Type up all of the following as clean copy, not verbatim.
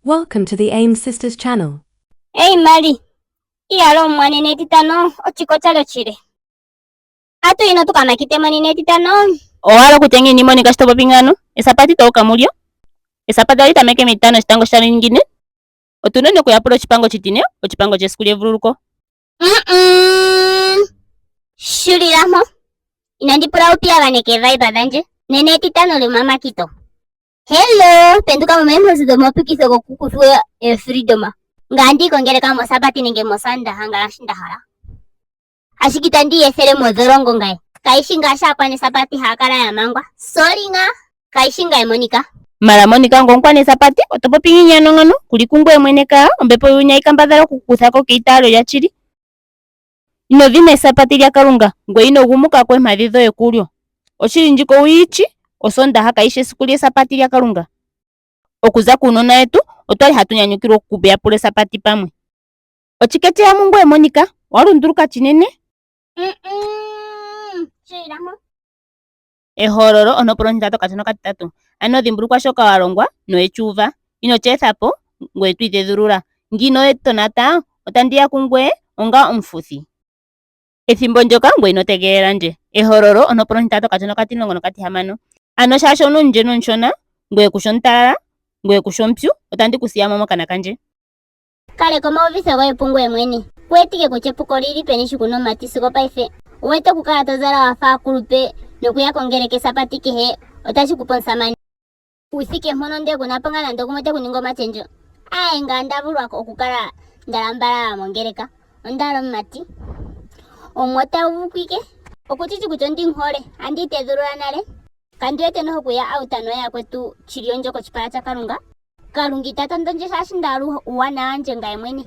Welcome to the AIM Sisters channel. Ei Mali, iyalo omwanene etitano ochiko chalyo chile. Atu ino tukamakite mwanene etitano. Owala okutya ngiini Monika sho to popi ngano? Esapati to uka mulyo. Esapati ohali tameke metitano oshitango sha ningine. Otu na okuyapula oshipango oshitine, oshipango chesiku lyevululuko. Mm-mm. Shulila mo. Inandi pula wu piyaganeke vibe dhandje. Nena etitano lyomamakito. Hello, penduka mo meemposi dhomapukitho gokukuthwa efreedom. Ngandi ikongeleka mosabati nenge mosandaha ngaashi nda hala. Ashike itandi iyethele modholongo ngaye. Kayishi ngaashi aakwanesabati haya kala ya mangwa. Sorry nga, kayishi ngaye Monica. Mala Monica ngo omukwanesapati, oto popi ngiini ano ngano? Kuli kungoye mwene kaa, ombepo yuunya yi kambadhala oku ku kutha ko keitaalo lyashili. Ino dhina esapati lyaKalunga, ngoye ino gumuka ko eempadhi dhoye kulyo. Oshili ndjika owu yi shi, Osoondaha kayi shi esiku lyesapati lyaKalunga. Okuza kuunona wetu, otwa li hatu nyanyukilwa okuyapula esapati pamwe. Ochike che ya mungoye Monica? Owa lunduluka chinene. Mm-mm. Shulila mo. Ehololo ontopolwa ontintatu okashona okatitatu. Ano dhimbulukwa shoka wa longwa nowe shi uva. Ino shi etha po, ngoye to itedhulula. Ngele ino tonata, otandi ya kungoye onga omufuthi. Ethimbo ndyoka ngoye ino tegelela ndje. Ehololo ontopolwa ontintatu okashona okatimulongo nokatihamano. Ano shaashi owu na omundjene omushona, ngoye ku shi omutalala, ngoye ku shi omupyu, otandi ku siya mo mokana kandje. Kaleka omauvitho goye pungoye mwene. Ku wetike kutya epuko oli li peni shi ku na omati sigo paife. Owu wete okukala to zala wa fa aakulupe nokuya kongeleka esapati kehe otashi ku pe omusamane u thike mpono ndele ku na po ngaa nande ogumwe te ku ningi omashendjo. Aaye ngame onda vulwa okukala nda lambalala mongeleka. Onda hala omumati. Omuwa ota uvu ko ike. Oku shi shi kutya ondi mu hole. Andi itedhulula nale. Kandi wete noho okuya out nooyakwetu shi li ondjo koshipala shaKalunga. Kalunga ita tondo ndje shaashi nda hala uuwanawa wandje ngaye mwene.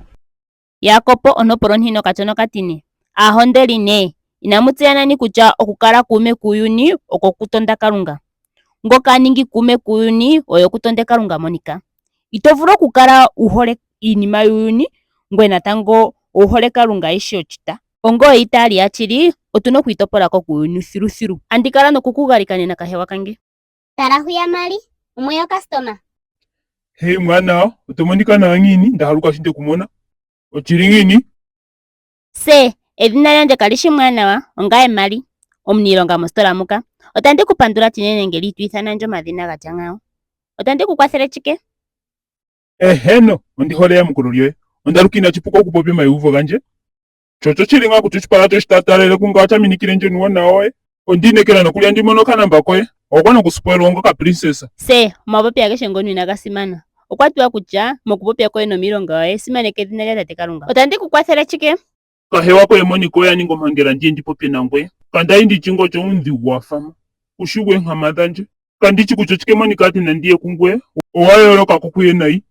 Jakob ontopolwa ontine okatya nokatine. Aahondeli ne, inamu tseya nani kutya okukala kuume kuuyuni okwo okutonda Kalunga? Ngoka a ningi kuume kuuyuni, oye oku tonde Kalunga Monika. Ito vulu okukala wu hole iinima yuuyuni ngoye natango owu hole Kalunga e shi ochita. Onga ooitaali yashili, otu na okwiitopola ko kuuyuni thiluthilu. Andi kala noku ku galikanena kahewa kange. Tala hwiya Mali, omwe okastoma. Hey mwaanawa, oto monika nawa ngiini, nda haluka sho nde ku mona. Ochili ngiini? Se, edhina lyandje kali shi Mwaanawa, ongaye Mali, omuniilonga mositola muka. Otandi ku pandula chinene ngele ito ithana ndje omadhina ga tya ngawo. Otandi ku kwathele chike? Eheno, ondi hole eyamukulo lyoye. Onda luka inachi puka okupopya omaiuvo gandje. Sho oshoshili ngaa kutya oshipala choye shi ta talele kungawo osha minikile ndje nuuwanawa woye. Ondi inekela nokuli andi mono okanamba koye. Owa gwana okuspoilwa onga okaprincesa. Se, omapopya agehe ngono inaga simana. Okwa tiwa kutya mokupopya koye nomiilonga yoye, simaneka edhina lyaTate Kalunga. Otandi ku kwathele chike? Kahewa koye Monika oye a ninga ompangela ndi ye ndi popye nangweye. Kanda li ndi shi ngoye otya uudhigu wa fa mpa. Ku shi gweenkama dhandje. Kandi shi kutya ochike Monika a ti nandi ye kungweye. Owa yooloka ko kuye nayi.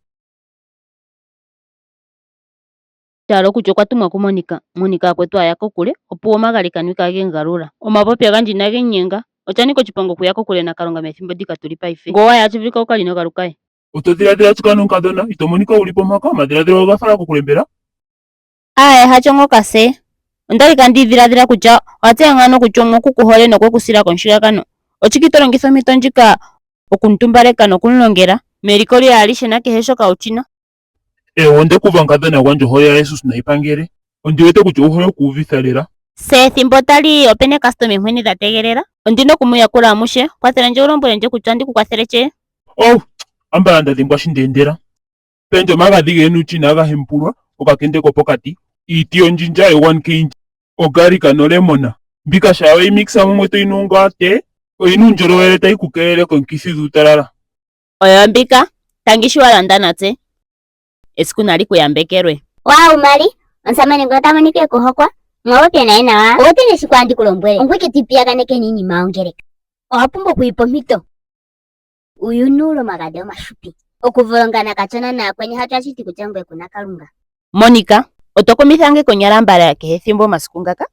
Sha hala okutya okwa tumwa kuMonika. Monika akwetu a ya kokule, opuwo omagalikano ikaage mu galula. Omapopya gandje inage mu nyenga. Osha nika oshiponga okuya kokule naKalunga methimbo ndika tu li paife. Ngo wa ya otashi vulika wu kale ino galuka we. Oto dhiladhila chike ano mukadhona? Ito monika wu li po mpaka? Omadhiladhilo oga fala kokule mbela? Aaye hacho ngoka se. Onda li kandi dhiladhila kutya owa tseya ngaano kutya Omuwa oku ku hole nokwe ku sila komushigakano. Ochike ito longitha ompito ndjika oku mu tumbaleka noku mu longela meliko lye alihe nakehe shoka wu shi na? Eewa, onde ku uva mukadhona gwandje, ohole yaJesus nayi pangele. Ondi wete kutya owu hole okuuvitha lela. Se ethimbo otali yi, ope na eekastoma oonkweni dha tegelela. Ondi na oku mu yakula amushe. Kwathela ndje wu lombwele ndje kutya ondi ku kwathele chee. Oh, ambala nda dhimbwa shi nda endela. Pe ndje omagadhi geenuchi inaaga hempulwa, okakende kopokati, iiti yondjindja yo one kg, ogarlic nolemon. Mbika shaa weyi mixa mumwe toyi nu onga otee, oyi na uundjolowele tayi ku keelele komukithi dhuutalala. Oyo mbika, tangi shi wa landa natse. Esiku nali ku yambekelwe. Waaw Mali, omusamane nguno ota monika e ku hokwa. Mwa popya naye nawa. Owu wete nee shi kwa andi ku lombwele? Ongoye ike to ipiyaganeke niinima yongeleka. Owa pumbwa oku ipa ompito. Uuyuni uli omagadhi omafupi. Okuvolongana kashona naakweni hacho hashi ti kutya ngoye ku na Kalunga. Monika, oto kumitha nge konyala ambala kehe ethimbo omasiku ngaka.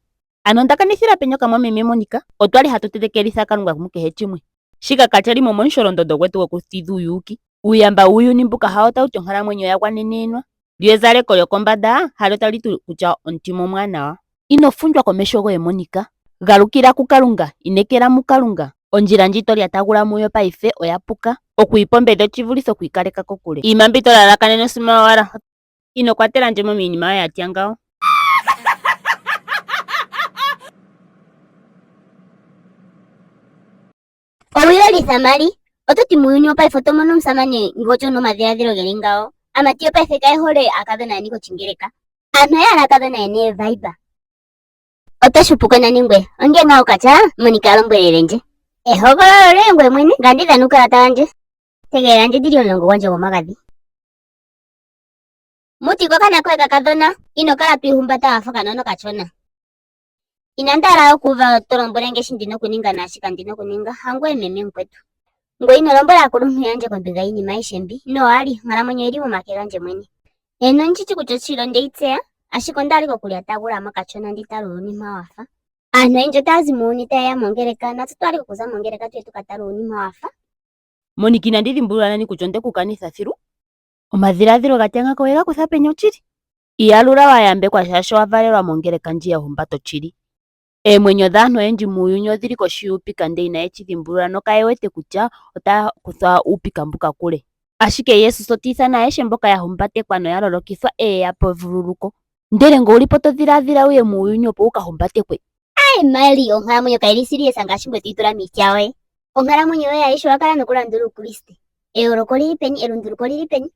Ano onda kanithila peni okamwameme Monika? Otwa li hatu tetekelitha Kalunga mukehe shimwe. Shika kasha li mo momusholondondo gwetu gwokutidha uuyuuki. Uuyamba wuuyuni mbuka hawo tawu ti onkalamwenyo oya gwanenenwa. Lyo ezaleko lyokombanda halyo tali ti kutya omutima omwaanawa. Ino fundjwa komeho goye Monika. Galukila kuKalunga. Inekela muKalunga. Ondjila ndji to lyatagula muyo paife oya puka. Okwiipa ombedhi oshi vulithe okwiikaleka kokule. Iinima mbi to lalakanene osima yowala. Ino kwatela ndje mo miinima yoye ya tya ngawo. Owilolitha Mali, oto ti muuyuni wopaife oto mono omusamane ngoka una omadhiladhilo geli ngawo? Aamati yopaife kaye hole aakadhona ya nika oshingeleka. Aantu oya hala aakadhona yena eevibe. Oto shupuko nani ngwe? Onge ngaa okatya, Monika a lombwelele ndje. Ehogololo lyoye ngweye mwene, ngame ndi dhana uukalata wandje. Tegelela ndje ndi lye omulongo gwandje gwomagadhi. Muti kokana koye kakadhona, ino kala to ihumbata wa fa okanona okashona. Inandi hala okuuva to lombwele nge shi ndi na okuninga naashoka ndi na okuninga. Hangoye meme mukwetu. Ngoye ino lombwela aakuluntu yandje kombinga yiinima ayihe mbi. Nowa li, onkalamwenyo oyi li momake gandje mwene. Eeno, ondi shi kutya oshili onde yi tseya, ashike onda li kokulyatagula mo kashona ndi tale uuyuni mpa wa fa. Aantu oyendji otaya zi muuyuni taye ya mongeleka, natse otwa li kokuza mongeleka tu ye tu ka tale uuyuni mpa wa fa. Monika inandi dhimbulula nani kutya onde ku kanitha thilu. Omadhiladhilo ga tya ngaaka owe ga kutha peni oshili? Iyalula wa yambekwa shaashi owa valelwa mongeleka ndji ya humbata oshili. Eemwenyo dhaantu oyendji muuyuni odhili koshi yuupika ndele inaye shi dhimbulula nokaye wete kutya otaya kuthwa uupika mbuka kule. Ashike Jesus ota ithana ayehe mboka ya humbatekwa noya lolokithwa eye ya pe evululuko. Ndele ngoye owuli po to dhiladhila wuye muuyuni opo wu ka humbatekwe? Ai Mali, onkalamwenyo kayi li serious ngaashi ngoye toyi tula miitya yoye. Onkalamwenyo yoye ayihe owa kala nokulandula uukriste. Eyooloko oli li peni? Elunduluko oli li peni?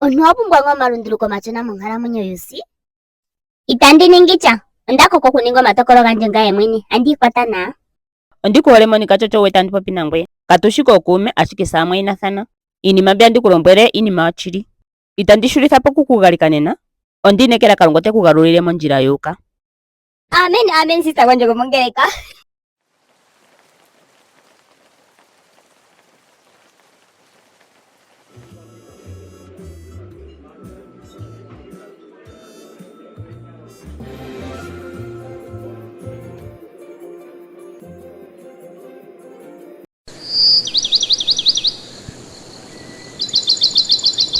Omuntu owa pumbwa ngaa omalunduluko omashona monkalamwenyo yuusi? Itandi ningi tya. Onda koko okuninga omatokolo gandje ngaye mwene. Andi ikwata naa. Ondi ku hole Monica tsho tsho wu wete andi popi nangweye. Katu shi kookuume ashike tse aamwayinathana. Iinima mbi andi ku lombwele iinima yoshili. Itandi shulitha po oku ku galikanena. Ondi inekela Kalunga ote ku galulile mondjila yu uka. Amen amen sister gwandje gomongeleka.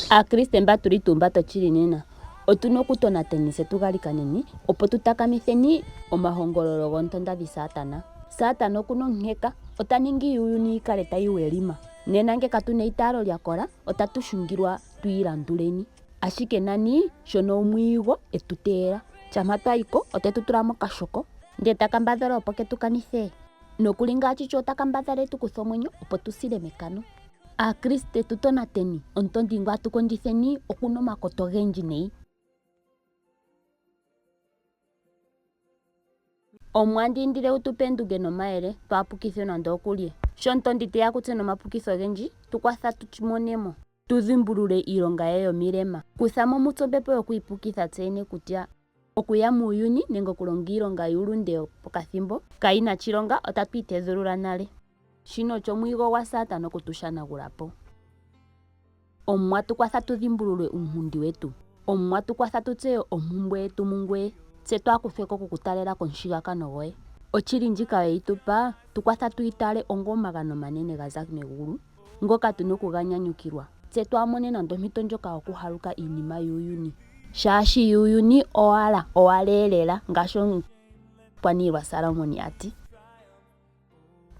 Aakriste mba tuli tuu mba tochili nena, otu na okutonateni tse tu galikaneni opo tu takamitheni omahongololo goontondadhi Satana. Satana oku na onkeka, ota ningi uuyuni yi kale tayi welima. Nena nge katu na eitaalo lya kola, otatu shungilwa tu ilanduleni. Ashike nani shono omwiigo e tu teyela. Shampa twa yi ko, ote tu tula mokashoko, ndele ta kambadhala opo ke tu kanithe. Nokuli ngaashi sho ota kambadhala e tu kuthe omwenyo, opo tu sile mekano. Aakriste tu tonateni, omutondi ngu atu kondjitheni oku na omakoto ogendji nayi. Omuwa ndi indile wu tu penduge nomayele, twaa pukithwe nando okulye. Sho omutondi te ya kutse nomapukitho ogendji, tu kwatha tu shi mone mo. Tu dhimbulule iilonga ye yomilema. Kutha mo mutse ombepo yokwiipukitha tse yene kutya okuya muuyuni nenge okulonga iilonga yuulunde yopokathimbo kayi na tshilonga, otatu itedhulula nale. Shino osho omwigo gwaSatana oku tu shanagula po. Omuwa tu kwatha tu dhimbulule uunkundi wetu. Omuwa tu kwatha tu tseye ompumbwe yetu mungweye, tse twaa kuthwe ko kokutalela komushigakano goye. Oshili ndjika we yi tu pa, tu kwatha tu yi tale onga omagano omanene ga za megulu, ngoka tu na oku ga nyanyukilwa, tse twaa mone nando ompito ndjoka yokuhaluka iinima yuuyuni. Shaashi yuuyuni owala, owaleelela, ngaashi omukwaniilwa Salomoni a ti.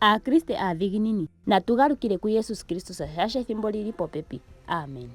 Aakriste aadhiginini, natu galukile kuJesus Kristus shaashi ethimbo oli li popepi. Amen.